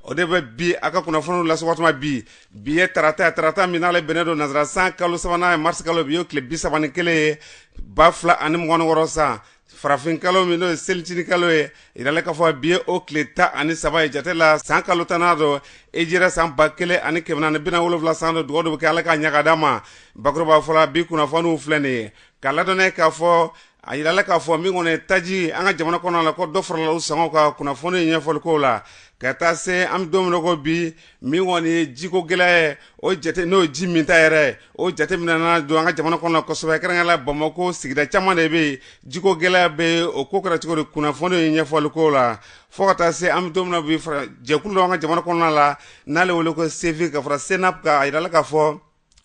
O de bɛ bi a ka kunnafoniw lase waati bi. Bi ye tarata, tarata min n'ale bɛnnen don nansara san kalo sabanan ye, marisi kalo, bi ye tile 31 ye, 2026 san. Farafin kalo min n'o ye selicini kalo ye, yirala k'a fɔ bi ye o tile 13 ye jate la. San kalo tannan don, hijira san 1447 san don. Dugawu dɔ bɛ kɛ, Ala k'a ɲɛ ka d'a ma. Bakuruba fɔla, bi kunnafoniw filɛ nin ye k'a ladɔnniya k'a fɔ a yirala k'a fɔ min kɔni taji an ka jamana kɔnɔ la, ko dɔ farala u sɔngɔ kan. Kunnafoni ɲɛfɔliko la ka taa se an bɛ don min na ko bi, min kɔni ye jiko gɛlɛya ye, o jate n'o ye ji minta yɛrɛ, o jate minɛna don an ka jamana kɔnɔ kosɛbɛ, kɛrɛnkɛrɛnnenya la Bamakɔ sigida caman de bɛ yen, jiko gɛlɛya bɛ yen. O ko kɛra cogo di? Kunnafoni ɲɛfɔliko la fo ka taa se an bɛ don min na bi, jɛkulu dɔ an ka jamana kɔnɔna la n'ale wele ko CEFI ka fara CENAP kan, a yirala k'a fɔ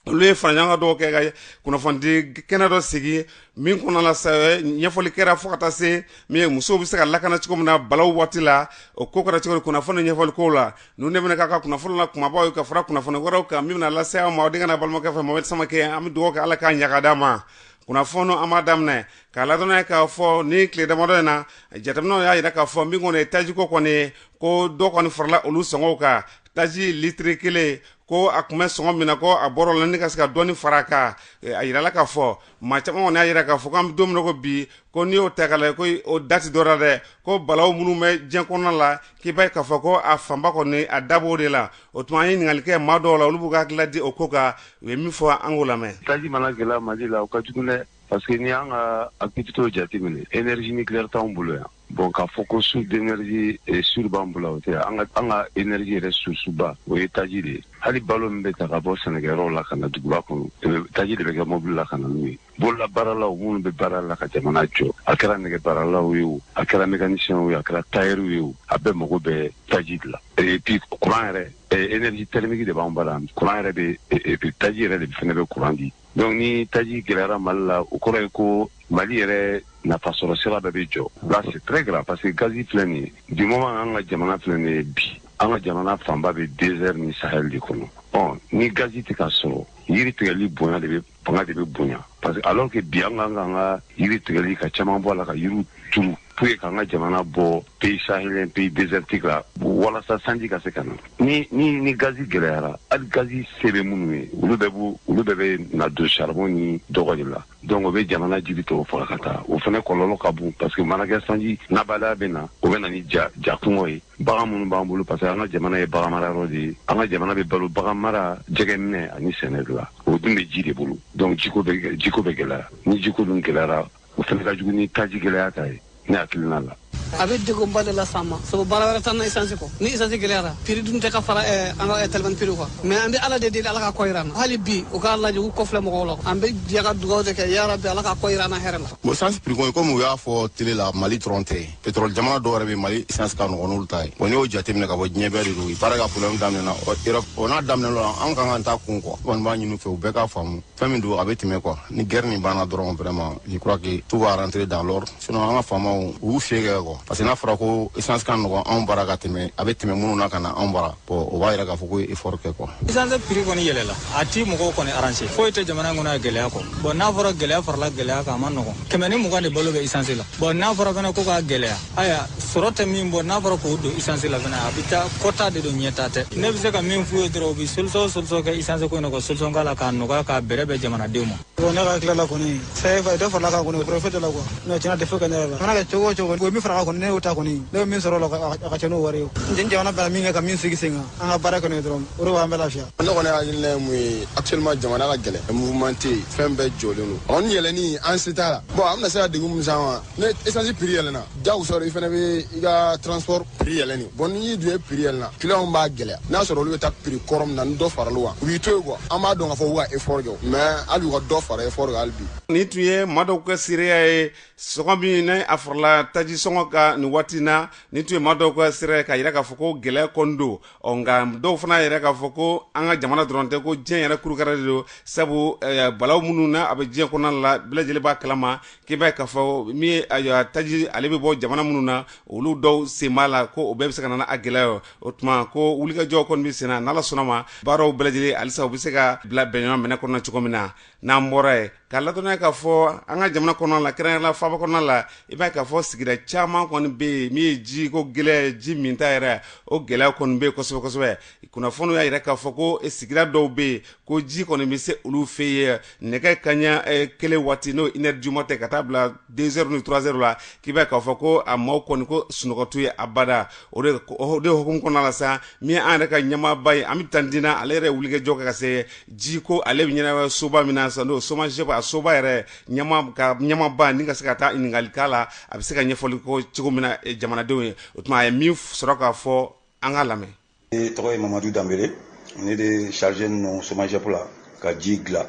olu ye faraɲɔgɔnkan dɔw kɛ ka kunnafonidi kɛnɛ dɔ sigi min kɔnɔna la sa, ɲɛfɔli kɛra fo ka taa se min ye musow bɛ se ka lakana cogo min na balaw waati la. O ko kɛra cogo di? Kunnafoni ɲɛfɔli ko la, ninnu de bɛna k'a ka kunnafoni la kumabaw ye ka fara kunnafoni wɛrɛw kan min bɛna lase aw ma aw denkɛ n'a balimakɛ fɛ, Mohamed Samake. An bɛ dugawu kɛ, Ala k'a ɲɛ ka d'a ma. Kunnafoni an b'a daminɛ k'a ladɔnniya k'a fɔ ni tile damadɔ in na, jateminɛw y'a jira k'a fɔ min kɔni ye tajiko kɔni ye, ko dɔ kɔni farala olu sɔngɔw kan. Taji litiri kelen, ko a tun bɛ sɔngɔ min na, ko a bɔr'o la ni ka se ka dɔɔni fara a kan. A yirala k'a fɔ maa caman kɔni y'a jira k'a fɔ k'an bɛ don min na ko bi, ko n'i y'o ta k'a lajɛ, ko o dati dɔ la dɛ, ko balaw minnu bɛ diɲɛ kɔnɔna la, k'i b'a ye k'a fɔ ko a fanba kɔni a dab'o de la. O tuma an ye ɲininkali kɛ maa dɔw la, olu b'u ka hakilila di o ko kan. U ye min fɔ, an k'o lamɛn. Taji mana gɛlɛya Mali la, o ka jugu dɛ, parce que ni an ka activité jateminɛ, énergie nucléaire t'anw bolo yan. Bon, k'a fɔ ko source d'énergie sûre b'an bolo, o tɛ. An ka énergie yɛrɛ source ba, o ye taji de ye. Hali balo min bɛ ta ka bɔ sɛnɛkɛyɔrɔw la ka na duguba kɔnɔ, taji de bɛ kɛ mobili la ka na n'u ye. Bololabaaralaw minnu bɛ baara la ka jamana jɔ, a kɛra nɛgɛbaaralaw ye o, a kɛra mécanicien ye o, a kɛra tailleur ye o, a bɛɛ mago bɛ taji de la. Et puis courant yɛrɛ, énergie thermique de b'an bara. Courant yɛrɛ bɛ, et puis taji yɛrɛ de fɛnɛ bɛ courant di. Donc ni taji gɛlɛyara Mali la, o kɔrɔ ye ko Mali yɛrɛ nafasɔrɔ sira bɛɛ bɛ jɔ. Là, c'est très grave, parce que gazi filɛ nin ye, du moment an ka jamana filɛ nin ye bi, an ka jamana fanba bɛ désert ni Sahel de kɔnɔ. Ɔ ni gazi tɛ ka sɔrɔ, yiri tigɛli bonya de bɛ, fanga de bɛ bonya, parce que alors que bi an kan k'an ka yiri tigɛli ka caman bɔ a la, ka yiriw turu pour que k'an ka jamana bɔ pays sahélien, pays désertique la, walasa sanji ka se ka na. Ni gazi gɛlɛyara, hali gazi se bɛ minnu ye, olu bɛɛ bɛ na don charbon ni dɔgɔ de la. Donc o bɛ jamana jiri tɔw faga ka taa. O fana kɔlɔlɔ ka bon, parce que mana kɛ sanji nabaliya bɛ na, o bɛ na ni ja jakungɔ ye. Bagan minnu b'an bolo, parce que an ka jamana ye bagan mara yɔrɔ de ye, an ka jamana bɛ balo bagan mara, jɛgɛ minɛ ani sɛnɛ de la. O dun bɛ ji de bolo. Donc jiko bɛ gɛlɛya. Ni jiko dun gɛlɛyara, o fana ka jugu ni taji gɛlɛya ta ye, ne hakilina la. A bɛ degunba de las'an ma, sabu baara wɛrɛ t'an na essence kɔ. Ni essence gɛlɛyara, prix dun tɛ ka fara an ka téléphone prix kan. Mais an bɛ Ala de deli, Ala ka kɔ yira an na. Hali bi u k'a lajɛ, u kɔfilɛ mɔgɔw la. An bɛ jɛ ka dugawu de kɛ, yarabi Ala ka kɔ yira an na hɛrɛ la. Bon, essence prix kɔni, comme u y'a fɔ télé la, Mali dɔrɔn tɛ, pétrole jamana dɔw yɛrɛ bɛ, Mali essence ka nɔgɔn n'olu ta ye. Bon, n'i y'o jateminɛ k'a fɔ diɲɛ bɛɛ de don, il paraît ka problème daminɛna Europe, o n'a daminɛ la, an kan k'an ta kun quoi. Kɔni b'a ɲini u fɛ, u bɛɛ k'a faamu fɛn min don, a bɛ tɛmɛ quoi. Ni guerre nin banna dɔrɔn, vraiment, je crois que tout va rentrer dans l'ordre. Sinon an ka faamaw, u y'u fiyɛ kɛ quoi, parce que n'a fɔra ko essence ka nɔgɔn anw bara ka tɛmɛ a bɛ tɛmɛ minnu na ka na anw bara, bon, o b'a yira k'a fɔ ko effort kɛ quoi. Essence prix kɔni yɛlɛla, a ti mɔgɔw kɔni arranger. Foyi tɛ jamana in kɔnɔ gɛlɛya kɔ. Bon, n'a fɔra gɛlɛya farala gɛlɛya kan, a ma nɔgɔn. 120 de balo bɛ essence la. Bon, n'a fɔra fana ko k'a gɛlɛya, ayiwa, sɔrɔ tɛ min bɔ, n'a fɔra k'o don essence la fana, a bɛ taa kɔta de don, ɲɛta tɛ. Ne bɛ se ka min f'u ye dɔrɔn, u bɛ solution o solution kɛ essence ko in na, ka solution k'a la k'a nɔgɔya, k'a bɛrɛ bɛn jamanadenw ma. Bon, ne ka hakilila la kɔni, c'est dɔ farala kan kɔni, o foyi tɛ la quoi. Non, tiɲɛna, tɛ foyi kɛ ne yɛrɛ la. A mana kɛ cogo o cogo, o min fara kan kɔni, ne y'o ta kɔni, ne bɛ min sɔrɔ o la, a ka ca n'o wari ye. Ni jamana bɛna min kɛ ka min sigi sen kan, an ka baara kɛ n'o ye dɔrɔn, o de b'an bɛɛ lafiya. Ne kɔni hakilina ye mun ye? Actuellement jamana ka gɛlɛn, mouvement tɛ yen, fɛn bɛɛ jɔlen don. Ɔ ni yɛlɛnni, an se t'a la. Bon, an bɛna se ka degun min s'an ma, ne essence prix yɛlɛnna, jagosa i fana bɛ i ka transport prix yɛlɛnni. Bon, ni dun ye prix yɛlɛnna, client b'a gɛlɛya. N'a sɔrɔ olu bɛ taa prix kɔrɔ min na, ni dɔ faral'o kan, u b'i to yen quoi. An b'a dɔn k'a fɔ u ka effort kɛ, mais hali u ka dɔ fara effort kan hali bi. Nin tun ye maa dɔw ka seereya ye, sɔngɔ min ne a farala taji sɔngɔ kan nin waati na. Nin tun ye maa dɔw ka seereya k'a yira k'a fɔ ko gɛlɛya kɔni don. Ɔ nka dɔw fana yɛrɛ k'a fɔ ko an ka jamana dɔrɔn tɛ, ko diɲɛ yɛrɛ kurukara de don, sabu balaw minnu na a bɛ diɲɛ kɔnɔna la, bɛɛ lajɛlen b'a kalama k'i b'a ye k'a fɔ min ye, ayiwa, taji ale bɛ bɔ jamana minnu na, olu dɔw sen b'a la, ko o bɛɛ bɛ se ka na n'a gɛlɛya ye. O tuma ko wulikajɔ kɔni bɛ sen na, n'Ala sɔnna ma, baaraw bɛɛ lajɛlen halisa u bɛ se ka bila bɛnɲɔgɔn minɛ kɔnɔna cogo min na. N'an bɔra yen, k'a ladɔnniya k'a fɔ an ka jamana kɔnɔna la, kɛrɛnkɛrɛnnenya faaba kɔnɔna la, i b'a ye k'a fɔ sigida caman caman kɔni bɛ yen min ye ji ko gɛlɛya, ji minta yɛrɛ, o gɛlɛya kɔni bɛ yen kosɛbɛ kosɛbɛ. Kunnafoniw y'a yira k'a fɔ ko sigida dɔw bɛ yen ko ji kɔni bɛ se olu fɛ yen nɛgɛ kaɲa 1 waati, n'o 1 heure du matin ka taa bila 2 heures ni 3 heures la, k'i b'a k'a fɔ ko a maaw kɔni ko sunɔgɔ t'u ye abada. O de hukumu kɔnɔna la sa, min an yɛrɛ ka ɲɛmaaba ye, an bɛ Tandina, ale yɛrɛ wulikajɔ kɛ ka se ji ko ale bɛ ɲɛnabɔ soba min na sisan, n'o SOMAGEP, a soba yɛrɛ ɲɛma ka ɲɛmaaba ni ka se ka taa ɲininkali k'a la, a bɛ se ka ɲɛfɔli kɛ cogo min na jamanadenw ye. O tuma a ye min sɔrɔ k'a fɔ, an k'a lamɛn. Ne tɔgɔ ye Mamadu Danbele, ne de chargé nɔ SOMAGEP la ka ji dilan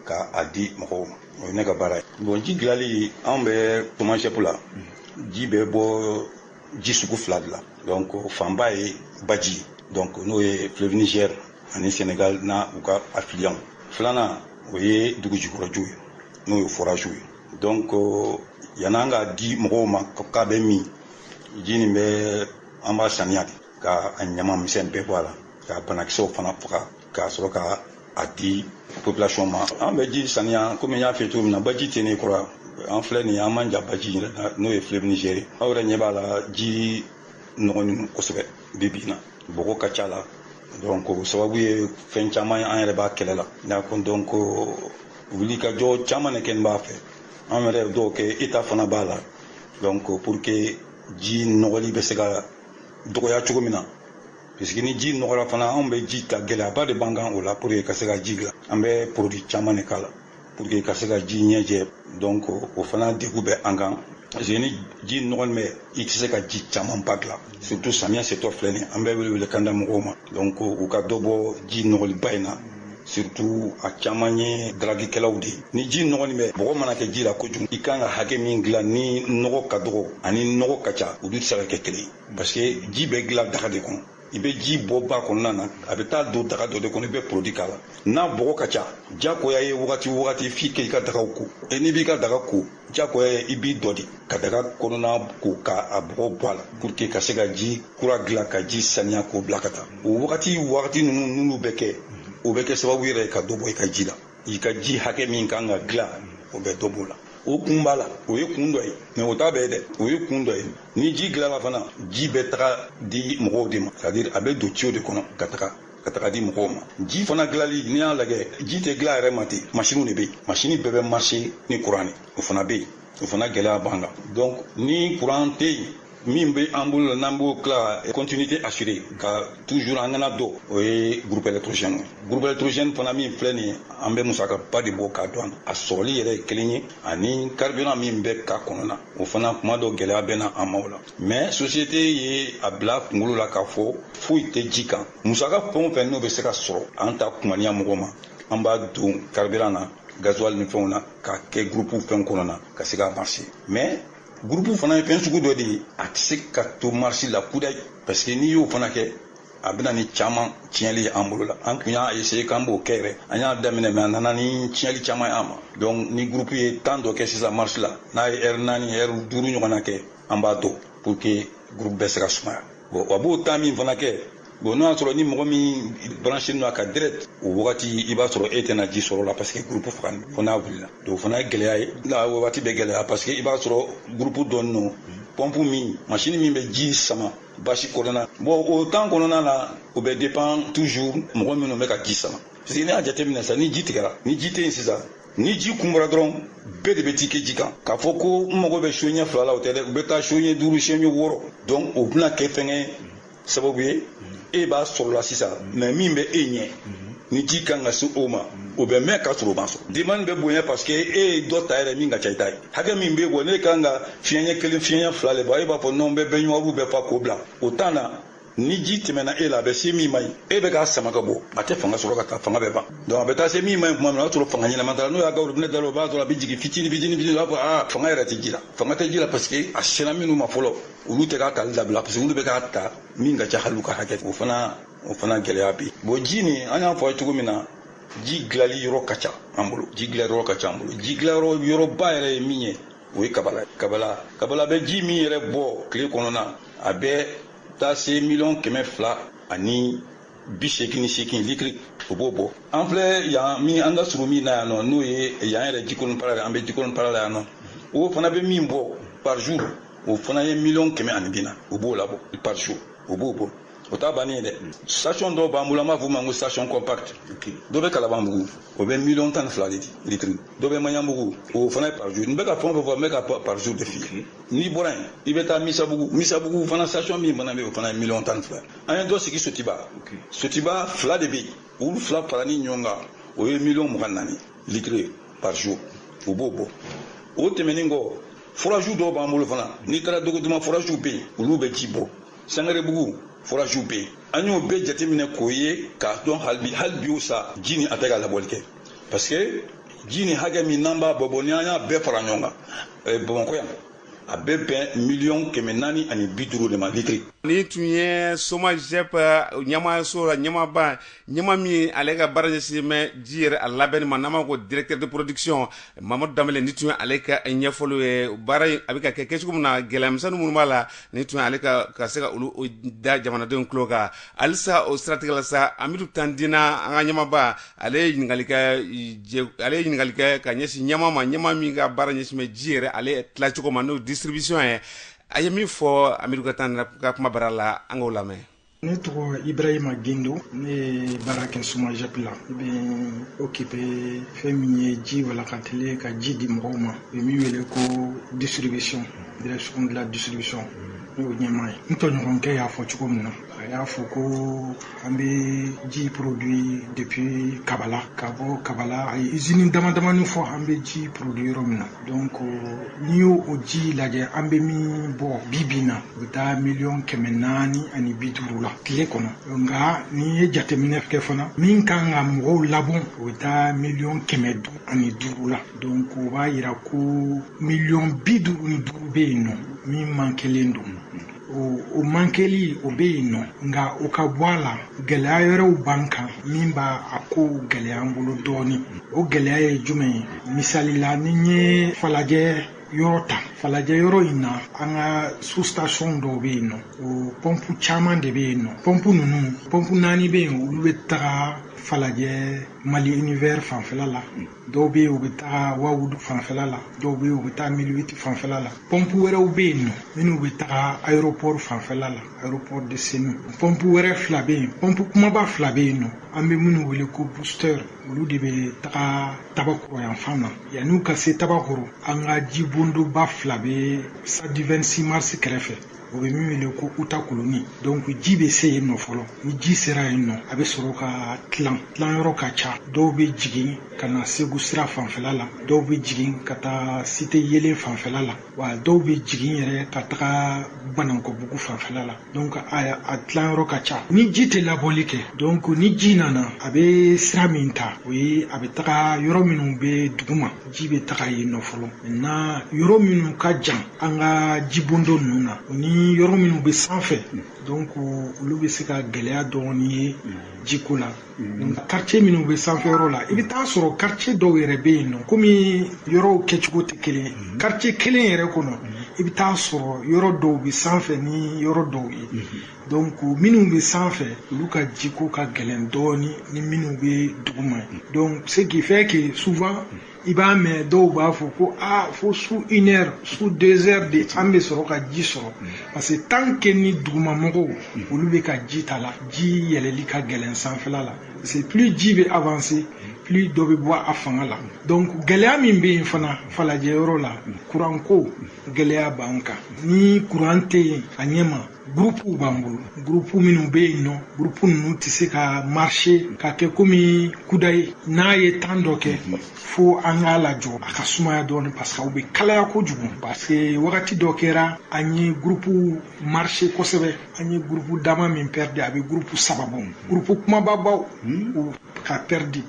ka a di mɔgɔw ma. O ye ne ka baara ye. Bon, ji dilali, anw bɛ SOMAGEP la, ji bɛ bɔ ji sugu fila de la. Donc fanba ye baji, donc n'o ye fleuve Niger ani Sénégal n'a u ka affluent. Filanan, o ye dugu jukɔrɔjiw ye, n'o ye forage ye. Donc yan'an ka di mɔgɔw ma k'a bɛ min, ji nin bɛ, an b'a saniya de ka a ɲama misɛn bɛɛ bɔ a la, ka banakisɛw fana faga, k'a sɔrɔ ka a di population ma. An bɛ ji saniya komi n y'a f'i ye cogo min na, baji tɛ ne kɔrɔ. An filɛ nin ye, an man jan baji yɛrɛ la, n'o ye fleuve Niger ye. Aw yɛrɛ ɲɛ b'a la, ji nɔgɔnin kosɛbɛ bi bi in na, bɔgɔ ka ca la. Donc o sababu ye fɛn caman ye, an yɛrɛ b'a kɛlɛ la. D'accord, donc wulikajɔ caman de kɛ b'a fɛ, an yɛrɛ dɔw kɛ, État fana b'a la. Donc pour que ji nɔgɔli bɛ se ka dɔgɔya cogo min na, puisque ni ji nɔgɔra fana, anw bɛ ji ta, gɛlɛyaba de b'an kan o la. Pour que ka se ka ji dilan, an bɛ produit caman de k'a la pour que ka se ka ji ɲɛjɛ. Donc o fana degun bɛ an kan, parce que ni ji nɔgɔlen bɛ, i tɛ se ka ji camanba dilan, surtout samiya setɔ filɛ nin ye. An bɛ wele wele kan da mɔgɔw ma, donc u ka dɔ bɔ ji nɔgɔliba in na, surtout a caman ye daragikɛlaw de ye. Ni ji nɔgɔlen bɛ, bɔgɔ mana kɛ ji la kojugu, i kan ka hakɛ min dilan ni nɔgɔ ka dɔgɔ ani nɔgɔ ka ca, olu tɛ se ka kɛ kelen ye, parce que ji bɛ dilan daga de kɔnɔ. I bɛ ji bɔ ba kɔnɔna na, a bɛ taa don daga dɔ de kɔnɔ, i bɛ produit k'a la. N'a bɔgɔ ka ca, jagoya ye wagati o wagati f'i k'i ka dagaw ko. E n'i b'i ka daga ko, jagoya ye i b'i dɔ de ka daga kɔnɔna ko ka a bɔgɔ bɔ a la pour que ka se ka ji kura dilan, ka ji saniya k'o bila ka taa. O wagati wagati ninnu n'olu bɛ kɛ, o bɛ kɛ sababu yɛrɛ ye ka dɔ bɔ i ka ji la. I ka ji hakɛ min kan ka dilan, o bɛ dɔ b'o la. O kun b'a la, o ye kun dɔ ye, mais o t'a bɛɛ ye dɛ, o ye kun dɔ ye. Ni ji dilanna fana, ji bɛ taga di mɔgɔw de ma, c'est à dire a bɛ don tuyau de kɔnɔ ka taga di mɔgɔw ma. Ji fana dilali, n'i y'a lajɛ, ji tɛ dilan yɛrɛ ma ten, masiniw de bɛ yen. Masini bɛɛ bɛ marcher ni courant de, o fana bɛ yen, o fana gɛlɛya b'an kan. Donc ni courant tɛ yen, min bɛ an bolo la n'an b'o tila continuité assurée ka toujours an kana dɔn, o ye groupe électrogène ye. Groupe électrogène fana min filɛ nin ye, an bɛ musakaba de bɔ k'a don a sɔrɔli yɛrɛ ye kelen ye, ani carburant min bɛ k'a kɔnɔ na, o fana kuma dɔ gɛlɛya bɛ na an ma o la. Mais société ye a bila kunkolo la k'a fɔ foyi tɛ ji kan. Musaka fɛn o fɛn n'o bɛ se ka sɔrɔ an ta kumaniya mɔgɔw ma, an b'a don carburant na, gasoil ni fɛnw na, k'a kɛ groupe fɛn kɔnɔ na ka se k'a marcher. Mais groupe fana ye fɛn sugu dɔ de ye, a tɛ se ka to marche la kudayi, parce que n'i y'o fana kɛ, a bɛna ni caman tiɲɛli ye an bolo la. An tun y'a essayer k'an b'o kɛ yɛrɛ, an y'a daminɛ, mais a nana ni tiɲɛli caman ye an ma. Donc ni groupe ye temps dɔ kɛ sisan marche la, n'a ye heure 4, heure 5 ɲɔgɔnna kɛ, an b'a dɔn pour que groupe bɛɛ se ka sumaya. Bon, a b'o temps min fana kɛ, bon, n'o y'a sɔrɔ ni mɔgɔ min branché don a ka direct, o wagati i b'a sɔrɔ e tɛna ji sɔrɔ o la, parce que groupe faga fo n'a wulila. Donc o fana ye gɛlɛya ye la, o waati bɛ gɛlɛya, parce que i b'a sɔrɔ groupe dɔ nɔ, pompe min, machine min bɛ ji sama basi kɔnɔna. Bon, o temps kɔnɔna la, o bɛ dépend toujours mɔgɔ minnu bɛ ka ji sama, parce que n'i y'a jateminɛ sisan, ni ji tigɛra, ni ji tɛ yen sisan, ni ji kun bɔra dɔrɔn, bɛɛ de bɛ t'i kɛ ji kan k'a fɔ ko n mago bɛ so ɲɛ 2 la. O tɛ dɛ, u bɛ taa so ɲɛ 5, so ɲɛ 6. Donc o bɛna kɛ fɛngɛ sababu ye, e b'a sɔrɔ la sisan, mais min bɛ e ɲɛ ni ji kan ka se o ma, o bɛ mɛn ka sɔrɔ o ma sɔrɔ. Demande bɛ bonya, parce que e ye dɔ ta yɛrɛ min ka ca i ta ye. Hakɛ min b'e bɔ, ne kan ka fiɲɛ 1, fiɲɛ 2 le bɔ, e b'a fɔ non, n bɛ baignoire bɛɛ fa k'o bila o temps na. Ni ji tɛmɛna e la, a bɛ se min ma ɲi, e bɛ k'a sama ka bɔ, a tɛ fanga sɔrɔ ka taa, fanga bɛ ban. Donc a bɛ taa se min ma ɲi tuma min na, o y'a sɔrɔ fanga ɲɛnama t'a la. N'o y'a ka robinet dayɛlɛ, o b'a sɔrɔ a bɛ jigin fitini fitini fitini. O b'a fɔ aa, fanga yɛrɛ tɛ ji la, fanga tɛ ji la, parce que a sera minnu ma fɔlɔ, olu tɛ k'a tali dabila, parce que olu bɛ k'a ta min ka ca hali u ka hakɛ. O fana gɛlɛya bɛ yen. Bon, ji nin, an y'a fɔ a ye cogo min na, ji dilanli yɔrɔ ka ca an bolo, ji dilan yɔrɔ ka ca an bolo. Ji dilan yɔrɔ yɔrɔba yɛrɛ ye min ye, o ye Kabala ye. Kabala bɛ ji min yɛrɛ bɔ tile kɔnɔna, a bɛ taa se 288 000 000 litres, o b'o bɔ. An filɛ yan min, an ka surun min na yan nɔ, n'o ye yan yɛrɛ Jikɔrɔni para ye, an bɛ Jikɔrɔni para la yan nɔ, o fana bɛ min bɔ par jour. O fana ye 140 000 000, o b'o labɔ par jour, o b'o bɔ. O t'a bannen ye dɛ. Station dɔw b'an bolo, an b'a fɔ o ma ko station compact. Dɔ bɛ Kalabanbugu, o bɛ 12 000 000 de di litre. Dɔ bɛ Maɲanbugu, o fana ye par jour. N bɛ ka fɛn o fɛn fɔ, n bɛ ka par jour de f'i ye. N'i bɔra yen, i bɛ taa Misabugu. Misabugu fana, station min fana bɛ yen, o fana ye 12 000 000. An ye dɔ sigi Sotiba. Sotiba fila de bɛ yen, olu fila farani ɲɔgɔn kan, o ye 24 000 000 litre par jour, o b'o bɔ. O tɛmɛnen kɔ, forage dɔw b'an bolo fana. N'i taara Dogoduma, forage bɛ yen, olu bɛ ji bɔ. Sangarebugu, forage bɛ yen. An y'o bɛɛ jateminɛ k'o ye k'a dɔn hali bi, hali bi o sa, ji nin a tɛ ka labɔli kɛ, parce que ji nin hakɛ min n'an b'a bɔ bɔ, ni an y'a bɛɛ fara ɲɔgɔn kan Bamakɔ yan, a bɛ bɛn 450 000 000 de ma litiri. Ni tun ye SOMAGEP ɲɛmaayaso la ɲɛmaaba, ɲɛma min ale ka baara ɲɛsin bɛ ji yɛrɛ a labɛnni ma, n'an b'a ko directeur de production, Mamadu Danbele. Ni tun ye ale ka ɲɛfɔliw ye, baara in a bɛ ka kɛ kɛcogo min na, gɛlɛyamisɛnnin minnu b'a la, ni tun ye ale ka se ka olu da jamanadenw tulo kan. Halisa o siratigɛ la sa, Amidu Tandina, an ka ɲɛmaaba, ale ye ɲininkali kɛ ka ɲɛsin ɲɛma ma, ɲɛma min ka baara ɲɛsin bɛ ji yɛrɛ ale tilacogo ma, n'o distribution ye. A ye min fɔ Amidu ka Tandina ka kuma bara la, an k'o lamɛn. Ne tɔgɔ Ibrahima Gindo, ne ye baara kɛ SOMAGEP la. Ne bɛ occupé fɛn min ye ji walakatili, ka ji di mɔgɔw ma, u bɛ min wele ko distribution, direction de la distribution, ne y'o ɲɛmaa ye. N tɔɲɔgɔnkɛ y'a fɔ cogo min na, a y'a fɔ ko an bɛ ji produit depuis Kabala, ka bɔ Kabala. A ye usine dama damani fɔ an bɛ ji produit yɔrɔ min na. Donc n'i y'o o ji lajɛ, an bɛ min bɔ bi bi in na, o bɛ taa 450 000 000 la tile kɔnɔ. Nka n'i ye jateminɛ kɛ fana, min kan ka mɔgɔw labɔ, o bɛ taa 505 000 000 la. Donc o b'a yira ko 55 000 000 bɛ yen nɔ min mankelen don. O mankeli o bɛ yen nɔ, nka o ka bɔ a la, gɛlɛya wɛrɛw b'an kan min b'a a ko gɛlɛya an bolo dɔɔnin. O gɛlɛya ye jumɛn ye? Misali la, ni n ye Falajɛ yɔrɔ ta, Falajɛ yɔrɔ in na, an ka sous station dɔw bɛ yen nɔ, o pɔnpu caman de bɛ yen nɔ. Pɔnpu ninnu, pɔnpu naani bɛ yen, olu bɛ taga Falajɛ Mali Univers fanfɛla la. Dɔw bɛ yen, u bɛ taga Wawudu fanfɛla la. Dɔw bɛ yen, u bɛ taa Miliwiti fanfɛla la. Pɔnpu wɛrɛw bɛ yen nɔ minnu bɛ taga aéroport fanfɛla la, aéroport de Senu. Pɔnpu wɛrɛ fila bɛ yen, pɔnpu kumaba fila bɛ yen nɔ, an bɛ minnu wele ko booster, olu de bɛ taga Tabakɔrɔ yan fan na. Yanni u ka se Tabakɔrɔ, an ka jibondoba fila bɛ stade 26 mars kɛrɛfɛ, o bɛ min wele ko Uta Koloni. Donc ji bɛ se yen nɔ fɔlɔ. Ni ji sera yen nɔ, a bɛ sɔrɔ ka tilan. Tilanyɔrɔ ka ca. Dɔw bɛ jigin ka na Segu sira fanfɛla la, dɔw bɛ jigin ka taa Cité Yelen fanfɛla la, wa dɔw bɛ jigin yɛrɛ ka taga Banankɔbugu fanfɛla la. Donc a tilanyɔrɔ ka ca. Ni ji tɛ labɔli kɛ, donc ni ji nana, a bɛ sira min ta, o ye a bɛ taga yɔrɔ minnu bɛ duguma, ji bɛ taga yen nɔ fɔlɔ. Maintenant, yɔrɔ minnu ka jan an ka jibondo ninnu na, o ni yɔrɔ minnu bɛ sanfɛ, donc olu bɛ se ka gɛlɛya dɔɔni ye jiko la. Donc quartier minnu bɛ sanfɛ yɔrɔ la, i bɛ taa sɔrɔ quartier dɔw yɛrɛ bɛ yen nɔ, komi yɔrɔw kɛcogo tɛ kelen ye, quartier kelen yɛrɛ kɔnɔ, i bɛ taa sɔrɔ yɔrɔ dɔw bɛ sanfɛ ni yɔrɔ dɔw ye. Donc minnu bɛ sanfɛ, olu ka jiko ka gɛlɛn dɔɔni ni minnu bɛ duguma. Donc ce qui fait que souvent i b'a mɛn dɔw b'a fɔ ko aa, fo su 1 heure, su 2 heures de an bɛ sɔrɔ ka ji sɔrɔ, parce que tant que ni dugumamɔgɔw olu bɛ ka ji ta la, ji yɛlɛli ka gɛlɛn sanfɛla la, parce que plus ji bɛ avancer, plus dɔ bɛ bɔ a fanga la. Donc gɛlɛya min bɛ yen fana Falajɛ yɔrɔ la, kuranko gɛlɛya b'an kan. Ni kuran tɛ yen a ɲɛ ma, groupe b'an bolo, groupe minnu bɛ yen nɔ, groupe ninnu tɛ se ka marcher ka kɛ komi kudayi. N'a ye temps dɔ kɛ, fo an k'a lajɔ a ka sumaya dɔɔni, parce que aw bɛ kalaya kojugu. Parce que wagati dɔ kɛra, an ye groupe marcher kosɛbɛ, an ye groupe dama min perdu, a bɛ groupe saba bɔ, groupe kumababaw o ka perdu.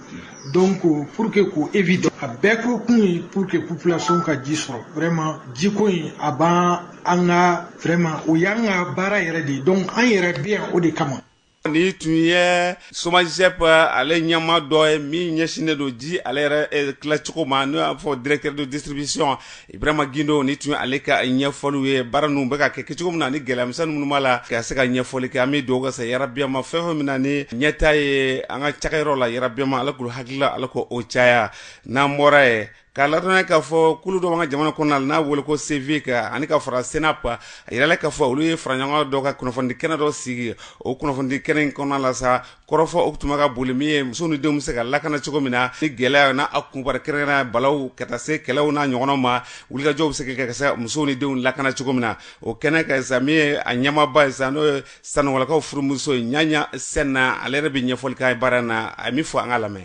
Donc pour que k'o éviter, a bɛɛ ko kun ye pour que population ka ji sɔrɔ. Vraiment, jiko in a b'an an ka, vraiment, o y'an ka baara yɛrɛ de ye. Donc an yɛrɛ bɛ yan o de kama. Ni tun ye SOMAGEP ale ɲɛma dɔ ye min ɲɛsinnen don ji ale yɛrɛ tilacogo ma, n'o y'a fɔ directeur de distribution, Ibrahima Gindo. Ni tun ye ale ka ɲɛfɔliw ye, baara ninnu bɛ ka kɛ kɛcogo min na ni gɛlɛyamisɛnnin minnu b'a la, ka se ka ɲɛfɔli kɛ. An bɛ dugawu kɛ sa, yarabiyama, fɛn fɛn min na ni ɲɛta ye an ka cakɛyɔrɔ la, yarabiyama, Ala k'u hakilila, Ala k'o caya. N'an bɔra yen K'a ladɔnniya k'a fɔ kulu dɔ b'an ka jamana kɔnɔna la n'a wele ko CEVIC ani ka fara CENAP, a yirala k'a fɔ olu ye faraɲɔgɔn dɔ ka kunnafonidi kɛnɛ dɔ sigi. O kunnafonidi kɛnɛ in kɔnɔna la sa, kɔrɔfɔ o tun bɛ ka boli min ye musow ni denw bɛ se ka lakana cogo min na ni gɛlɛya n'a a kunbara, kɛrɛnkɛrɛnnenya balaw ka taa se kɛlɛw n'a ɲɔgɔnnaw ma. Wulikajɔw bɛ se ka kɛ ka se musow ni denw lakana cogo min na. O kɛnɛ kan sa, min ye a ɲɛmaaba ye sa, n'o ye Sanɔgɔlakaw furumuso ye, Ɲaɲa Sɛnna, ale yɛrɛ bɛ ɲɛfɔli kɛ baara in na. A ye min fɔ, an ka lamɛn.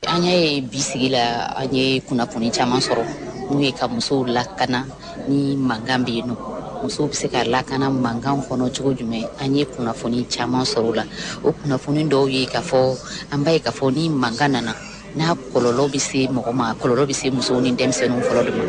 An y'a ye bi sigi la, an ye kunnafoni caman sɔrɔ n'u ye ka musow lakana ni mankan bɛ yen nɔ, musow bɛ se ka lakana mankan kɔnɔ cogo jumɛn. An ye kunnafoni caman sɔrɔ o la. O kunnafoni dɔw ye k'a fɔ an b'a ye k'a fɔ ni mankan nana, n'a kɔlɔlɔ bɛ se mɔgɔ ma, kɔlɔlɔ bɛ se musow ni denmisɛnninw fɔlɔ de ma.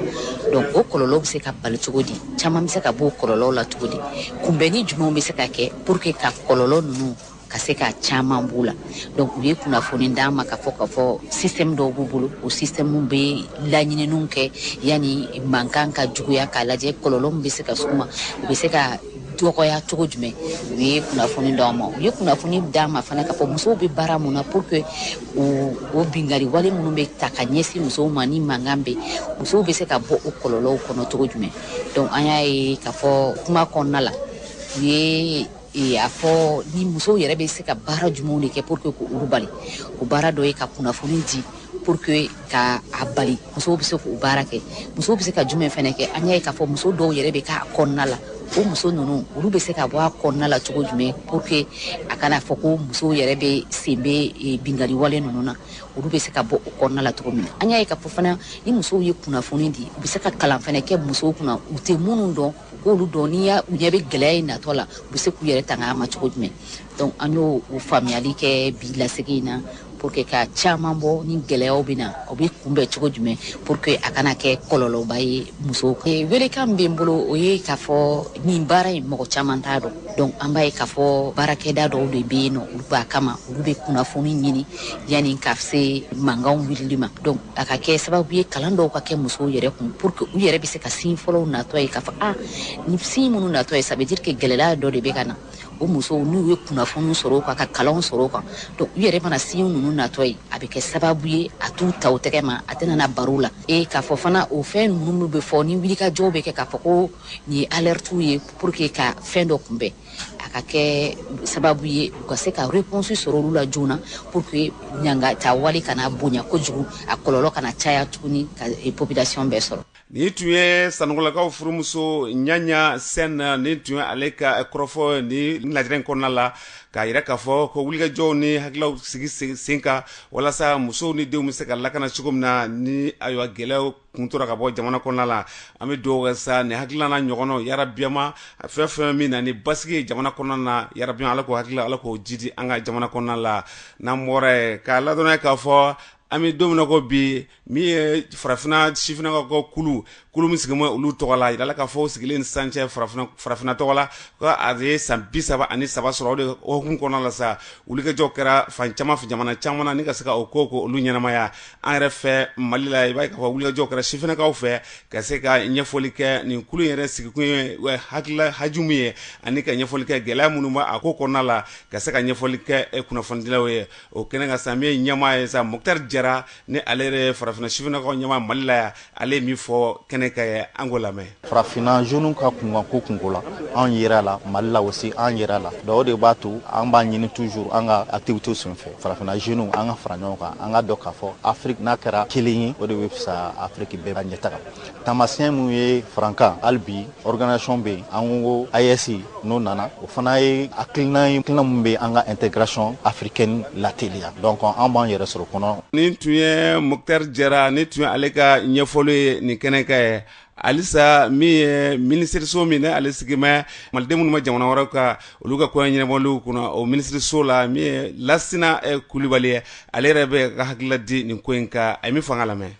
Donc o kɔlɔlɔ bɛ se ka bali cogo di? Caman bɛ se ka bɔ o kɔlɔlɔw la cogo di? Kunbɛnni jumɛnw bɛ se ka kɛ pour que ka kɔlɔlɔ ninnu ka se ka caman b'u la? Donc u ye kunnafoni d'an ma k'a fɔ système dɔw b'u bolo. O système bɛ laɲininiw kɛ yanni mankan ka juguya, k'a lajɛ kɔlɔlɔ min bɛ se ka s'u ma, u bɛ se ka dɔgɔya cogo jumɛn. U ye kunnafoni d'an ma. U ye kunnafoni d'an ma fana k'a fɔ musow bɛ baara mun na pour que o binkanni wale minnu bɛ ta ka ɲɛsin musow ma ni mankan bɛ, musow bɛ se ka bɔ o kɔlɔlɔw kɔnɔ cogo jumɛn. Donc an y'a ye k'a fɔ kuma kɔnɔna la, u ye a fɔ ni musow yɛrɛ bɛ se ka baara jumɛnw de kɛ pour que k'olu bali. O baara dɔ ye ka kunnafoni di pour que ka a bali. Musow bɛ se k'o baara kɛ. Musow bɛ se ka jumɛn fɛnɛ kɛ? An y'a ye k'a fɔ muso dɔw yɛrɛ bɛ k'a kɔnɔna la. O muso ninnu, olu bɛ se ka bɔ a kɔnɔna la cogo jumɛn pour que a kana fɔ ko musow yɛrɛ bɛ sen bɛ binkanni wale ninnu na? Olu bɛ se ka bɔ o kɔnɔna la cogo min na? An y'a ye k'a fɔ fana ni musow ye kunnafoni di, u bɛ se ka kalan fɛnɛ kɛ musow kunna, u tɛ minnu dɔn, u k'olu dɔn. N'i y'a u ɲɛ bɛ gɛlɛya in natɔ la, u bɛ se k'u yɛrɛ tanga a ma cogo jumɛn? Donc an y'o o faamuyali kɛ bi lasigi in na pour que ka caman bɔ ni gɛlɛyaw bɛ na, o bɛ kunbɛn cogo jumɛn pour que a kana kɛ kɔlɔlɔba ye musow kan. Welekan min bɛ n bolo, o ye k'a fɔ nin baara in, mɔgɔ caman t'a dɔn. Donc an b'a ye k'a fɔ baarakɛda dɔw de bɛ yen nɔ, olu b'a kama, olu bɛ kunnafoni ɲini yanni ka se mankanw wulili ma. Donc a ka kɛ sababu ye kalan dɔw ka kɛ musow yɛrɛ kun pour que u yɛrɛ bɛ se ka signe fɔlɔw natɔ ye k'a fɔ ah, ni signe minnu natɔ ye, ça veut dire que gɛlɛya dɔ de bɛ ka na. O musow, n'u ye kunnafoni sɔrɔ o kan, ka kalanw sɔrɔ o kan, donc u yɛrɛ mana signe ninnu natɔ ye, a bɛ kɛ sababu ye a t'u ta o tɛgɛ ma, a tɛna na baro la. E k'a fɔ fana, o fɛn ninnu bɛ fɔ ni wulikajɔw bɛ kɛ k'a fɔ ko nin ye alerte ye pour que ka fɛn dɔ kunbɛn, a ka kɛ sababu ye u ka se ka réponse sɔrɔ olu la joona pour que ɲangata wale kana bonya kojugu, a kɔlɔlɔ kana caya tuguni ka population bɛɛ sɔrɔ. Nin tun ye Sanugulakaw furumuso Ɲaɲa Sɛn. Nin tun ye ale ka kɔrɔfɔ ni lajɛrɛ in kɔnɔna la, k'a yira k'a fɔ ko wulikajɔw ni hakililaw sigi sen kan walasa musow ni denw bɛ se ka lakana cogo min na ni ayiwa gɛlɛyaw kun tora ka bɔ jamana kɔnɔna la. An bɛ dugawu kɛ sa, nin hakilina n'a ɲɔgɔnnaw, yarabiyama fɛn fɛn min na ni basigi ye jamana kɔnɔna na, yarabiyama Ala k'o hakilila, Ala k'o jidi an ka jamana kɔnɔna la. N'an bɔra yen, k'a ladɔnniya k'a fɔ an bɛ don min na ko bi, min ye Farafinna sifinnakaw ka kulu min sigilen bɛ olu tɔgɔ la, yirala k'a fɔ sigilen sisan cɛ Farafinna tɔgɔ la, ko a ye san 33 sɔrɔ. O de hukumu kɔnɔna la sa, wulikajɔw kɛra fan caman fɛ, jamana caman na, ni ka se ka o ko ko olu ɲɛnamaya. An yɛrɛ fɛ Mali la, i b'a ye k'a fɔ wulikajɔw kɛra sifinnakaw fɛ ka se ka ɲɛfɔli kɛ nin kulu yɛrɛ sigikun ye, hakilila haju min ye, ani ka ɲɛfɔli kɛ gɛlɛya minnu b'a a ko kɔnɔna la, ka se ka ɲɛfɔli kɛ kunnafonidilaw ye. O kɛnɛ kan sa, min ye ɲɛmaa ye sa, Moctar Diarra, ni ale yɛrɛ ye Farafinna sifinnakaw ɲɛmaa Mali la yan, ale ye min fɔ kɛnɛ kan ye, an k'o lamɛn. Farafinna jeunes ka kunkanko kunko la, anw yera la Mali la aussi, an yera la. Donc o de b'a to an b'a ɲini toujours an ka activité senfɛ, Farafinna jeunes, an ka fara ɲɔgɔn kan, an ka dɔn k'a fɔ Afrique n'a kɛra kelen ye, o de bɛ fisaya Afrique bɛɛ ka ɲɛtaga. Taamasiyɛn mun ye farankan, hali bi organisation bɛ yen, an ko AES, n'o nana, o fana ye hakilina ye, hakilina mun bɛ an ka intégration africaine lateliya. Donc an b'an yɛrɛ sɔrɔ kɔnɔ. Nin tun ye Moctar Diarra, nin tun ye ale ka ɲɛfɔli ye nin kɛnɛ kan ye. Halisa, min ye minisiriso min ale sigi bɛ maliden minnu bɛ jamana wɛrɛw kan, olu ka koɲɛ ɲɛnabɔliw kunna, o minisiriso la, min ye Lasina Kulibali ye, ale yɛrɛ bɛ ka hakilila di nin ko in kan. A ye min fɔ, an ka lamɛn.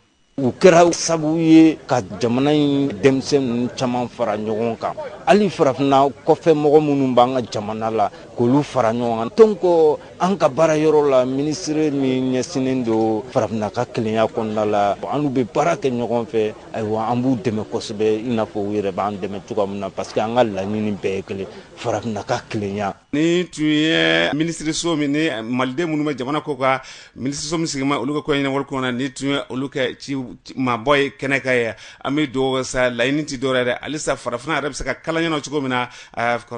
U kɛra sababu ye ka jamana in denmisɛn ninnu caman fara ɲɔgɔn kan, hali Farafinna kɔfɛ mɔgɔ minnu b'an ka jamana la, k'olu fara ɲɔgɔn kan. Donc an ka baara yɔrɔ la, minisiri min ɲɛsinnen don Farafinna ka kelenya kɔnɔna la, an n'u bɛ baara kɛ ɲɔgɔn fɛ. Ayiwa, an b'u dɛmɛ kosɛbɛ, i n'a fɔ u yɛrɛ b'an dɛmɛ cogoya min na, parce que an ka laɲini bɛɛ ye kelen, Farafinna ka kelenya. Nin tun ye minisiriso min ni maliden minnu bɛ jamana kɔ kan, minisiriso min sigi olu ka ko ɲɛnabɔli kɔnɔ, nin tun ye olu kɛ ci. mabɔ ye kɛnɛ kan ye. An bɛ dugawu sa, laɲini tɛ dɔwɛrɛ dɛ, halisa farafinna yɛrɛ bɛ se ka kala ɲɛna cogo min na,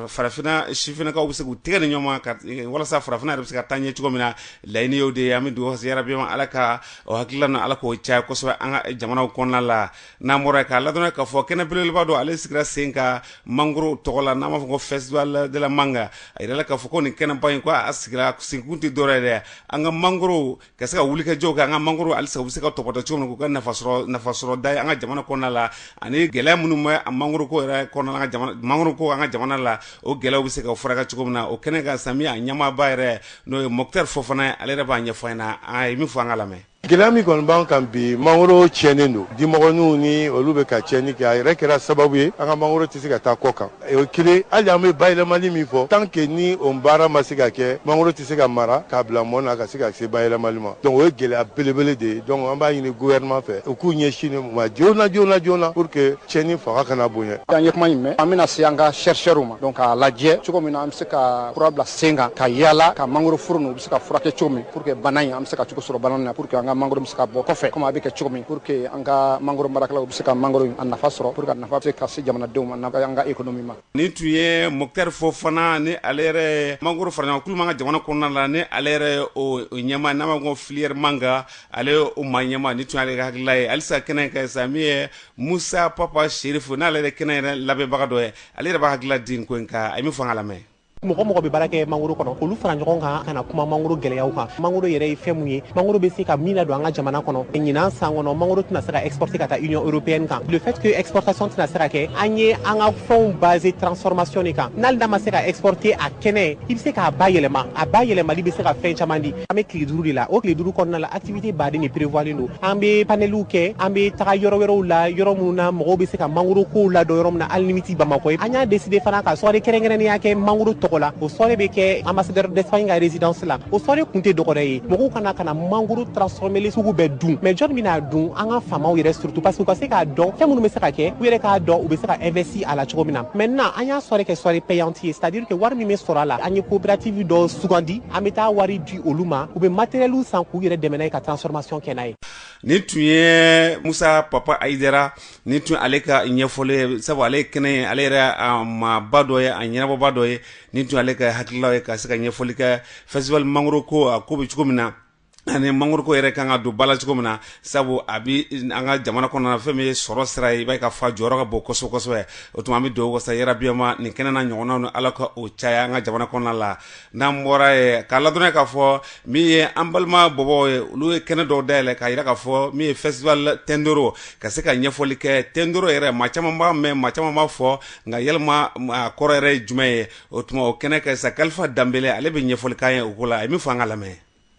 farafinna sifinnakaw bɛ se k'u tɛgɛ ni ɲɔgɔn ma ka walasa farafinna yɛrɛ bɛ se ka taa ɲɛ cogo min na. Laɲini y'o de ye. An bɛ dugawu sa yarabi Ala ka o hakilila na, Ala k'o caya kosɛbɛ an ka jamanaw kɔnɔna la. N'an bɔra k'a ladɔnniya k'a fɔ kɛnɛ belebeleba dɔ ale sigira sen kan mangoro tɔgɔ la, n'an b'a fɔ ko Festival de la Mangue. A yirala k'a fɔ ko nin kɛnɛba in ko a sigira senkun tɛ dɔwɛrɛ ye dɛ, an ka mangoro ka se ka wulikajɔw kɛ, an ka mangoro halisa u bɛ se ka tɔpɔtɔ cogo min na k'u ka nafa sɔrɔ da ye an ka jamana kɔnɔna la, ani gɛlɛya minnu bɛ a mangoro ko yɛrɛ kɔnɔna an ka jamana, mangoro ko an ka jamana la, o gɛlɛyaw bɛ se ka furakɛ cogo min na. O kɛnɛ kan, sami a ɲɛmaaba yɛrɛ, n'o ye Moctar Fofana ye, ale yɛrɛ b'a ɲɛfɔ an ɲɛna. An ye min fɔ, an ka lamɛn. Gɛlɛya min kɔni b'an kan bi, mangoro tiɲɛnen don, dimɔgɔninw ni olu bɛ ka tiɲɛni kɛ. A yɛrɛ kɛra sababu ye an ka mangoro tɛ se ka taa kɔ kan. O kelen, hali an bɛ bayɛlɛmali min fɔ, tant que ni o baara ma se ka kɛ, mangoro tɛ se ka mara k'a bila mɔn na ka se ka se bayɛlɛmali ma. Donc o ye gɛlɛya belebele de ye. Donc an b'a ɲini gouvernement fɛ, u k'u ɲɛsin nin ma joona joona joona pour que tiɲɛni fanga kana bonya. An ye kuma in mɛn, an bɛna se an ka chercheurs ma, donc k'a lajɛ cogo min na an bɛ se ka fura bila sen kan, ka yala ka mangoro foro ninnu u bɛ se ka furakɛ cogo min, pour que bana in an bɛ se ka cogo sɔrɔ bana in na, pour que an ka mangoro bɛ se ka bɔ kɔfɛ komi a bɛ kɛ cogo min, pour que an ka mangoro marakɛlaw bɛ se ka mangoro a nafa sɔrɔ, pour que a nafa bɛ se ka se jamanadenw ma, an ka économie ma. Nin tun ye Moctar Fofana, ni ale yɛrɛ mangoro faraɲɔgɔn kulu ka jamana kɔnɔna la, ni ale yɛrɛ o ɲɛma, n'an b'a fɔ ko filière mangue, ale o maa ɲɛma. Ni tun y'ale ka hakilila ye. Halisa kɛnɛ kan sa, min ye Musa Papa Sherifu, n'ale yɛrɛ kɛnɛ yɛrɛ labɛnbaga dɔ ye, ale yɛrɛ b'a hakilila di nin ko in kan. A ye min fɔ, an ka lamɛn. Mɔgɔ mɔgɔ bɛ baara kɛ mangoro kɔnɔ, olu fara ɲɔgɔn kan ka na kuma mangoro gɛlɛyaw kan, mangoro yɛrɛ ye fɛn mun ye, mangoro bɛ se ka min ladon an ka jamana kɔnɔ. Ɲinan san kɔnɔ, mangoro tɛna se ka exporter ka taa Union européenne kan. Le fait que exportation tɛna se ka kɛ, an ye an ka fɛnw basé transformation de kan. N'ale n'a ma se ka exporter a kɛnɛ, i bɛ se k'a bayɛlɛma, a bayɛlɛmali bɛ se ka fɛn caman di. An bɛ tile 5 de la. O tile 5 kɔnɔna la, activité baden de prévoilen don. An bɛ paneliw kɛ, an bɛ taga yɔrɔ wɛrɛw la, yɔrɔ minnu na mɔgɔw bɛ se ka mangoro kow ladɔn, yɔrɔ min na hali ni ti Bamakɔ ye. An y'a décidé fana ka soirée kɛrɛnkɛrɛnnenya kɛ mangoro tɔgɔ la. O soirée bɛ kɛ ambassadeur d'Espagne ka résidence la. O soirée kun tɛ dɔwɛrɛ ye, mɔgɔw kana mangoro transformé sugu bɛɛ dun. Mais jɔnni bɛna dun? An ka faamaw yɛrɛ surtout, parce que u ka se k'a dɔn fɛn minnu bɛ se ka kɛ, u yɛrɛ k'a dɔn u bɛ se ka investir a la cogo min na. Maintenant, an y'a soirée kɛ soirée payante ye, c'est à dire que wari min bɛ sɔrɔ a la, an ye coopérative dɔ sugandi, an bɛ taa wari di olu ma, u bɛ matériel san k'u yɛrɛ dɛmɛ n'a ye ka transformation kɛ n'a ye. Nin tun ye Musa Papa Ayidara, nin tun ale ka ɲɛfɔli ye, sabu ale ye kɛnɛ ye, ale yɛrɛ a maaba dɔ ye, a ɲɛnabɔba dɔ ye. Nin tun ale ka hakililaw ye ka se ka ɲɛfɔli kɛ festival mangoro ko, a ko bɛ cogo min na, ani mangoro ko yɛrɛ kan ka don ba la cogo min na, sabu a bi an ka jamana kɔnɔna, fɛn min ye sɔrɔ sira ye, i b'a ye ka fa jɔyɔrɔ ka bon kosɛbɛ kosɛbɛ. O tuma an bɛ dugawu kɛ sa yarabiyama nin kɛnɛ na ɲɔgɔnnaw ni Ala ka o caya an ka jamana kɔnɔna la. N'an bɔra ye, k'a ladɔnniya k'a fɔ min ye an balima bɔbɔw ye, olu ye kɛnɛ dɔw dayɛlɛ k'a yira k'a fɔ min ye festival Tendoro, ka se ka ɲɛfɔli kɛ Tendoro yɛrɛ. Maa caman b'a mɛn, maa caman b'a fɔ, nka yalima a kɔrɔ yɛrɛ ye jumɛn ye? O tuma o kɛnɛ kan sa, Kalifa Danbele, ale bɛ ɲɛfɔli k'an ye o ko la. A ye min fɔ, an ka lamɛn.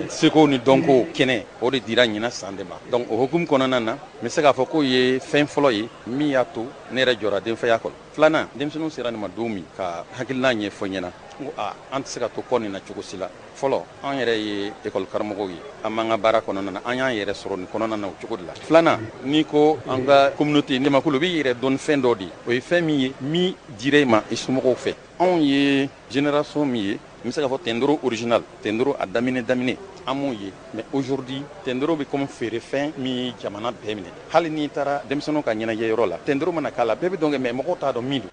Seko ni dɔnko kɛnɛ, o de dira ɲina san de ma. Donc o hukumu kɔnɔna na, n bɛ se k'a fɔ k'o ye fɛn fɔlɔ ye min y'a to ne yɛrɛ jɔra denfaya kɔnɔ. Filanan, denmisɛnninw sera nin ma don min ka hakilina ɲɛfɔ ɲɛna, n ko a an tɛ se ka to kɔ nin na cogo si la. Fɔlɔ, an yɛrɛ ye ekɔli karamɔgɔw ye, an b'an ka baara kɔnɔna na, an y'an yɛrɛ sɔrɔ nin kɔnɔna na o cogo de la. Filanan, n'i ko an ka communauté ɲamakulu b'i yɛrɛ dɔn fɛn dɔ de ye, o ye fɛn min ye min dira i ma i somɔgɔw fɛ. Anw ye génération min ye, n bɛ se k'a fɔ tendoro original, tendoro a daminɛ daminɛ, an m'o ye. Mais aujourd'hui, tendoro bɛ comme feerefɛn min ye jamana bɛɛ minɛ. Hali n'i taara denmisɛnninw ka ɲɛnajɛ yɔrɔ la, tendoro mana k'a la, bɛɛ bɛ dɔn kɛ, mais mɔgɔw t'a dɔn min don.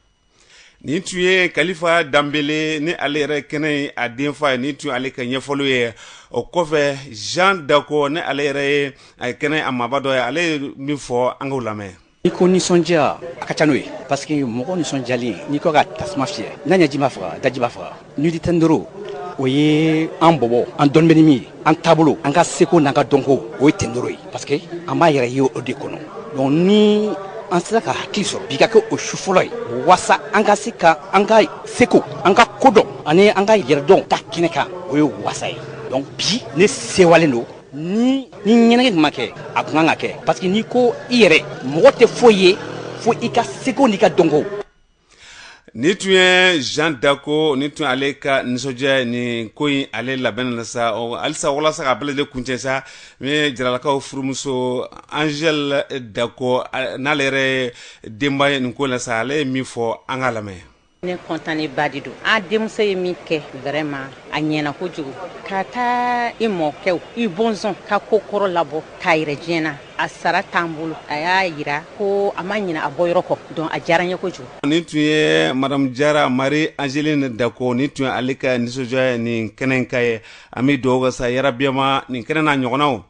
Nin tun ye Kalifa Danbele, ni ale yɛrɛ kɛnɛ ye a denfa ye. Nin tun ale ka ɲɛfɔliw ye. O kɔfɛ, Jean Dako, ni ale yɛrɛ ye a kɛnɛ a maaba dɔ ye, ale ye min fɔ, an k'o lamɛn. N'i ko nisɔndiya, a ka ca n'o ye, parce que mɔgɔ nisɔndiyalen, n'i ko ka tasuma fiyɛ n'a ɲɛji ma faga, daji b'a faga. Nuit du Tendoro, o ye an bɔbɔ, an dɔnni bɛ ni min ye, an taabolo, an ka seko n'an ka dɔnko, o ye tendoro ye, parce que an b'a yɛrɛ ye o de kɔnɔ. Donc ni an sera ka hakili sɔrɔ bi ka kɛ o su fɔlɔ ye, wasa an ka se ka an ka seko, an ka kodɔn ani an ka yɛrɛdɔn ta kɛnɛ kan, o ye wasa ye. Donc bi ne sewalen don. Ni ɲɛnajɛ tun ma kɛ, a tun kan ka kɛ, parce que n'i ko i yɛrɛ, mɔgɔ tɛ foyi ye fo i ka seko n'i ka dɔnko. Nin tun ye Jean Dako, nin tun ale ka nisɔndiya nin ko in ale labɛn na sa. Halisa, walasa k'a bɛɛ lajɛlen kuncɛ sa, min ye Jaralakaw furumuso Angèle Dako, n'ale yɛrɛ ye denba ye nin ko in la sa, ale ye min fɔ, an k'a lamɛn. Ne kɔntannen ba de don. An denmuso ye min kɛ, vraiment a ɲɛna kojugu. Ka taa i mɔkɛw, i bɔnsɔn ka ko kɔrɔ labɔ k'a yɛrɛ diɲɛ na. A sara t'an bolo. A y'a jira ko a ma ɲinɛ a bɔyɔrɔ kɔ, donc a diyara n ye kojugu. Nin tun ye madame Jara Marie Angeline Dako, nin tun ye ale ka nisɔndiya nin kɛnɛ ka ye. An bɛ dugawu kɛ sa yarabiyama nin kɛnɛ n'a ɲɔgɔnnaw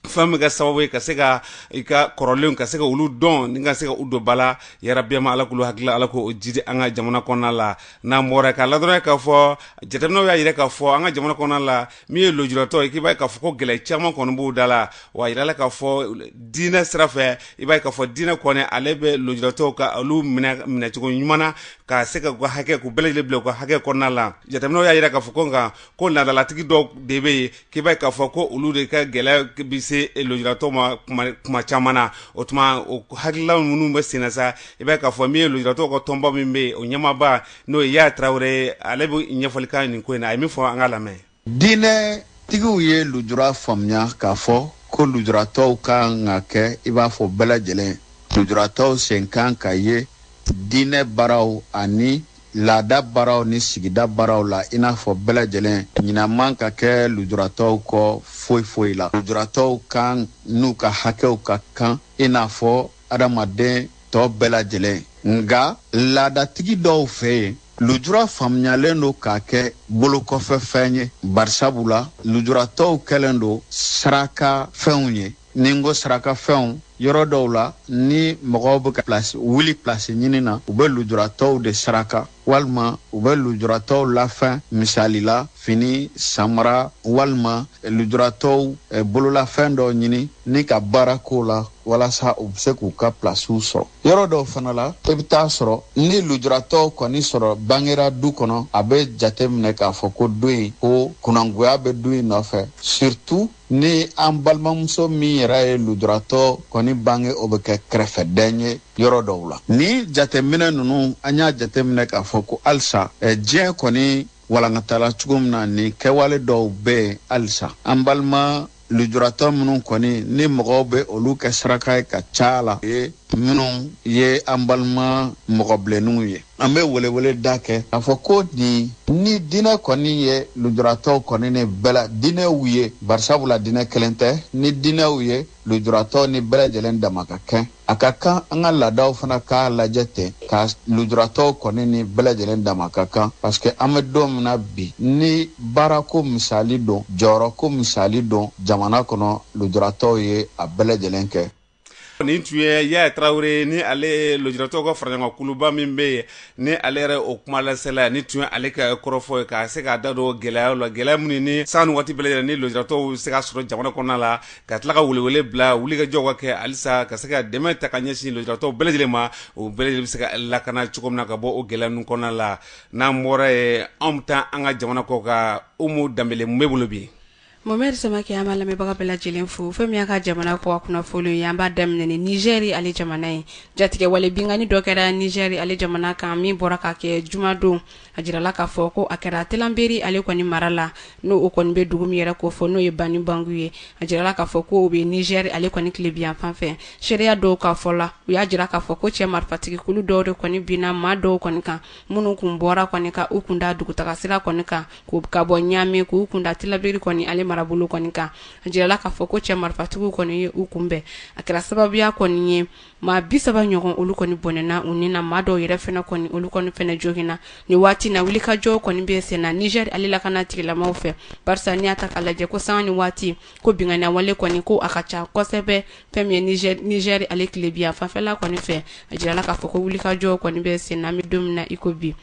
fɛn bɛ kɛ sababu ye ka se ka i ka kɔrɔlenw ka se ka olu dɔn ni ka se ka u don ba la. Yarabiyama, Ala k'olu hakili, Ala k'o jidi an ka jamana kɔnɔna la. N'an bɔra k'a ladɔrɔn k'a fɔ jateminɛw y'a yira k'a fɔ an ka jamana kɔnɔna la, min ye lujuratɔ ye, k'i b'a ye k'a fɔ ko gɛlɛya caman kɔni b'u da la. Wa yirala k'a fɔ diinɛ sira fɛ, i b'a ye k'a fɔ diinɛ kɔni ale bɛ lujuratɔw ka olu minɛ minɛcogo ɲuman na, ka se ka u ka hakɛ k'u bɛɛ lajɛlen bila u ka hakɛ kɔnɔna la. Jateminɛw y'a yira k'a fɔ ko nka ko laadalatigi dɔw de bɛ yen k'i b'a ye k'a fɔ ko olu de ka gɛlɛya bɛ se lujuratɔw ma kuma caman na. O tuma o hakilila minnu bɛ sen na sa, i b'a ye k'a fɔ min ye lujuratɔw ka tɔnba min bɛ yen, o ɲɛmaaba n'o ye Yaya Tarawele ye, ale bɛ ɲɛfɔli kan nin ko in na. A ye min fɔ, an k'a lamɛn. Diinɛtigiw ye lujura faamuya k'a fɔ ko lujuratɔw kan ka kɛ i b'a fɔ bɛɛ lajɛlen. Lujuratɔw sen kan ka ye diinɛ baaraw ani laada baaraw ni sigida baaraw la i n'a fɔ bɛɛ lajɛlen. Ɲinan man ka kɛ lujuratɔw kɔ foyi foyi la. Lujuratɔw kan n'u ka hakɛw ka kan i n'a fɔ adamaden tɔ bɛɛ lajɛlen. Nka laadatigi dɔw fɛ yen, lujura faamuyalen don k'a kɛ bolokɔfɛfɛn ye, barisabu la lujuratɔw kɛlen don saraka fɛnw ye. Ni n ko saraka fɛnw, yɔrɔ dɔw la, ni mɔgɔw bɛ ka place wuli place ɲini na, u bɛ lujuratɔw de saraka, walima u bɛ lujuratɔw lafɛn, misali la fini, samara, walima lujuratɔw bololafɛn dɔw ɲini ni ka baara k'o la walasa u bɛ se k'u ka pilasiw sɔrɔ. Yɔrɔ dɔw fana la, i bɛ taa sɔrɔ ni lujuratɔw kɔni sɔrɔ bangera du kɔnɔ, a bɛ jate minɛ k'a fɔ ko du in, ko kunangoya bɛ du in nɔfɛ, surtout ni an balimamuso min yɛrɛ ye lujuratɔ kɔni bange, o bɛ kɛ kɛrɛfɛdɛn ye yɔrɔ dɔw la. Ni jateminɛ ninnu, an y'a jateminɛ k'a fɔ ko halisa diɲɛ kɔni walankatala cogo min na, nin kɛwale dɔw bɛ yen halisa. An balima lujuratɔ minnu kɔni ni mɔgɔw bɛ olu kɛ saraka ye ka caya la, ye minnu ye an balima mɔgɔ bilenninw ye. An bɛ welewele da kɛ k'a fɔ ko nin ni diinɛ kɔni ye lujuratɔw kɔni ni bɛɛ la diinɛw ye, barisabula diinɛ kelen tɛ, ni diinɛw ye lujuratɔw ni bɛɛ lajɛlen dama ka kɛ, a ka kan an ka laadaw fana k'a lajɛ ten ka lujuratɔw kɔni ni bɛɛ lajɛlen dama ka kan, parce que an bɛ don min na bi, ni baarako misali don, jɔyɔrɔko misali don jamana kɔnɔ, lujuratɔw ye a bɛɛ lajɛlen kɛ. Nin tun ye Yaya Tarawele, ni ale ye lujuratɔw ka faraɲɔgɔn kuluba min bɛ yen, ni ale yɛrɛ o kuma lasela, ni tun ye ale ka kɔrɔfɔ ye ka se k'a da don gɛlɛyaw la, gɛlɛya minnu ni san ni waati bɛɛ lajɛlen ni lujuratɔw bɛ se ka sɔrɔ jamana kɔnɔna la, ka tila ka welewele bila wulikajɔw ka kɛ halisa ka se ka dɛmɛ ta ka ɲɛsin lujuratɔw bɛɛ lajɛlen ma, o bɛɛ lajɛlen bɛ se ka lakana cogo min na ka bɔ o gɛlɛya ninnu kɔnɔna la. N'an bɔra yen, anw bɛ taa an ka jamana kɔ kan. Umu Danbele, mun b'e bolo bi? Mohamed Samake, an b'a lamɛnbaga bɛɛ lajɛlen fo. Fɛn min y'a ka jamana kɔ kunnafoni ye, an b'a daminɛ ni Nizɛri ale jamana ye. Jatigɛwale binkanni dɔ kɛra Nizɛri ale jamana kan min bɔra ka kɛ jumadon. A jirala k'a fɔ ko a kɛra Telanberi ale kɔni mara la, n'o o kɔni bɛ dugu min yɛrɛ ko fɔ, n'o ye Bani Bangu ye. A jirala k'a fɔ ko o bɛ Nizɛri ale kɔni tilebinyan fan fɛ. Seereya dɔw ka fɔ la, u y'a jira k'a fɔ ko cɛ marifatigi kulu dɔw de kɔni binna maa dɔw kɔni kan, minnu kun bɔra kɔni ka u kunda dugutaga sira kɔni kan ka bɔ Ɲame k'u kunda Tilaberi kɔni ale marabolo kɔni kan. A jirala k'a fɔ ko cɛ marifatigiw kɔni ye u kunbɛn. A kɛra sababuya kɔni ye maa 30 ɲɔgɔn olu kɔni bɔnɛna u ni na, maa dɔw yɛrɛ fɛnɛ kɔni olu kɔni fɛnɛ joginna. Nin waati na, wulikajɔ kɔni bɛ sen na Niger ale lakana tigilamaw fɛ, barisa n'i y'a ta k'a lajɛ ko sanga ni waati ko binkanni wale kɔni ko a ka ca kosɛbɛ fɛn min ye Niger ale tilebinyan fanfɛla kɔni fɛ. A jirala k'a fɔ ko wulikajɔ kɔni bɛ sen na an bɛ don min na i ko bi.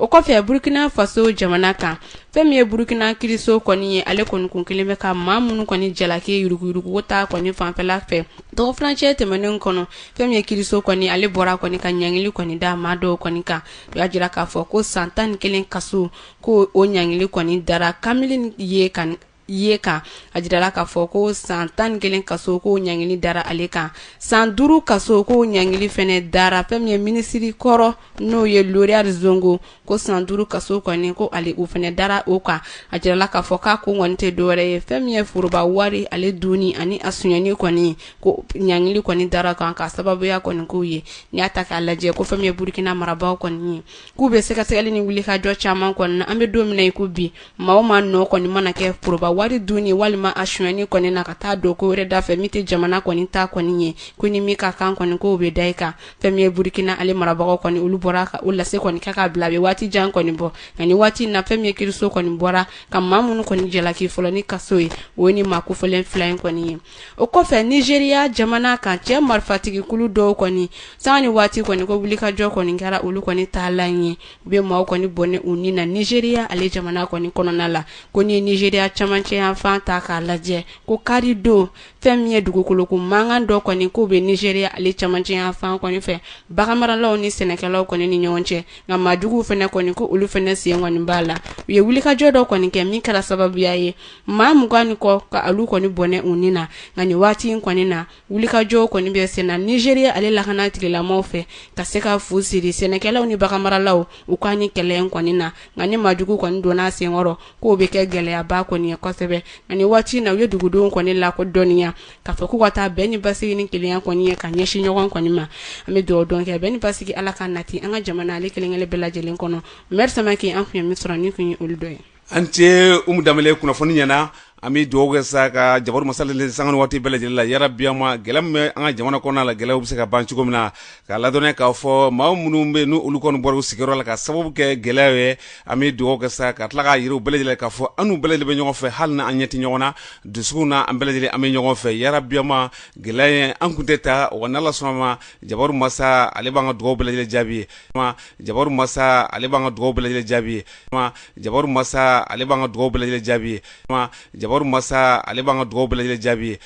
O kɔfɛ, Burkina Faso jamana kan, fɛn min ye Burkina kiriso kɔni ye, ale kɔni kun kelen bɛ ka maa minnu kɔni jalaki yuruguyurugu ta kɔni fanfɛla fɛ dɔgɔfurancɛ tɛmɛnen kɔnɔ, fɛn min ye kiriso kɔni ale bɔra kɔni ka ɲangili kɔni da maa dɔw kɔni kan. U y'a jira k'a fɔ ko san 11 kaso, ko o ɲangili kɔni dara Kamili ye kan ye kan. A jirala k'a fɔ ko san 11 kaso, ko ɲangili dara ale kan. San 5 kaso, ko ɲangili fɛnɛ dara fɛn min ye minisiri kɔrɔ, n'o ye Laurent Zongo, ko san 5 kaso kɔni ko ale o fɛnɛ dara o kan. A jirala k'a fɔ k'a ko kɔni tɛ dɔwɛrɛ ye fɛn min ye foroba wari ale dunni ani a sonyani kɔni, ko ɲangili kɔni dara kan ka sababuya kɔni k'o ye. N'i y'a ta k'a lajɛ ko fɛn min ye Burukina marabaaw kɔni ye, k'u bɛ sɛgɛsɛgɛli ni wulikajɔ caman kɔni na an bɛ don min na i ko bi, maa o maa nɔ kɔni mana kɛ foroba wari dunni walima a sonyani kɔni na ka taa don ko wɛrɛ da fɛ min tɛ jamana kɔni ta kɔni ye, ko ni min ka kan kɔni k'o bɛ da i kan. Fɛn min ye Burukina ale marabagaw kɔni, olu bɔra ka o lase kɔni kɛ k'a bila a bɛ waati jan kɔni bɔ. Nka ni waati in na, fɛn min ye kiriso kɔni bɔra ka maa minnu kɔni jalaki fɔlɔ ni kaso ye, o ye ni maa kofɔlen fila in kɔni ye. O kɔfɛ, Nizeriya jamana kan, cɛ marifatigikulu dɔw kɔni, sanga ni waati kɔni ko wulikajɔ kɔni kɛra olu kɔni taalan ye, u bɛ maaw kɔni bɔnɛ u ni na Nizeriya ale jamana kɔni kɔnɔna la. Ko ni ye Nizeriya camancɛ yanfan ta k'a lajɛ, ko kari don, fɛn min ye dugukoloko mankan dɔ kɔni k'o bɛ Nizeriya ale camancɛ yanfan kɔni fɛ, baganmaralaw ni sɛnɛkɛlaw kɔni ni ɲɔgɔn cɛ. Nka maajuguw fana kɔni, ko olu fana sen kɔni b'a la. U ye wulikajɔ dɔ kɔni kɛ min kɛra sababuya ye maa 20 ni kɔ ka olu kɔni bɔnɛ u ni na. Nka nin waati in kɔni na, wulikajɔw kɔni bɛ sen na Nizeriya ale lakana tigilamaw fɛ ka se ka fu siri sɛnɛkɛlaw ni baganmaralaw u ka ni kɛlɛ in kɔni na. Nka ni maajugu kɔni donna senkɔrɔ, k'o bɛ kɛ gɛlɛyaba kɔni ye kosɛbɛ. Nka nin waati in na, u ye dugudenw kɔni lakodɔnniya k'a fɔ k'u ka taa bɛn ni basigi ni kelenya kɔni ye ka ɲɛsin ɲɔgɔn kɔni ma. An bɛ dugawu dɔn kɛ bɛn ni basigi Ala ka nati an ka jamana ale kelen-kelen bɛɛ lajɛlen kɔnɔ. Mɛri Samake, an tun ye min sɔrɔ nin tun ye olu dɔ ye. An ce Umu Danbele, kunnafoni ɲɛna. An bɛ dugawu kɛ sa ka jabaru masa sanga ni waati bɛɛ lajɛlen la, yarabi ma gɛlɛya min bɛ an ka jamana kɔnɔna la, gɛlɛyaw bɛ se ka ban cogo min na. K'a ladɔnniya k'a fɔ maa minnu bɛ n'u olu kɔni bɔra u sigiyɔrɔ la ka sababu kɛ gɛlɛya ye, an bɛ dugawu kɛ sa ka tila k'a yira u bɛɛ lajɛlen k'a fɔ an n'u bɛɛ lajɛlen bɛ ɲɔgɔn fɛ, hali n'an ɲɛ tɛ ɲɔgɔn na, dusukun na an bɛɛ lajɛlen an bɛ ɲɔgɔn fɛ. Yarabi ma gɛlɛya ye an kun tɛ taa wa, n'Ala sɔnna ma, jabaru masa ale b'an ka dugawu bɛɛ lajɛlen jaabi. Jabaru masa ale b'an ka dugawu bɛɛ lajɛlen jaabi. Jabaru masa ale b'an ka dugawu bɛɛ lajɛlen jaabi. Jabaru masa ale b'an ka dugawu bɛɛ lajɛlen jaabi.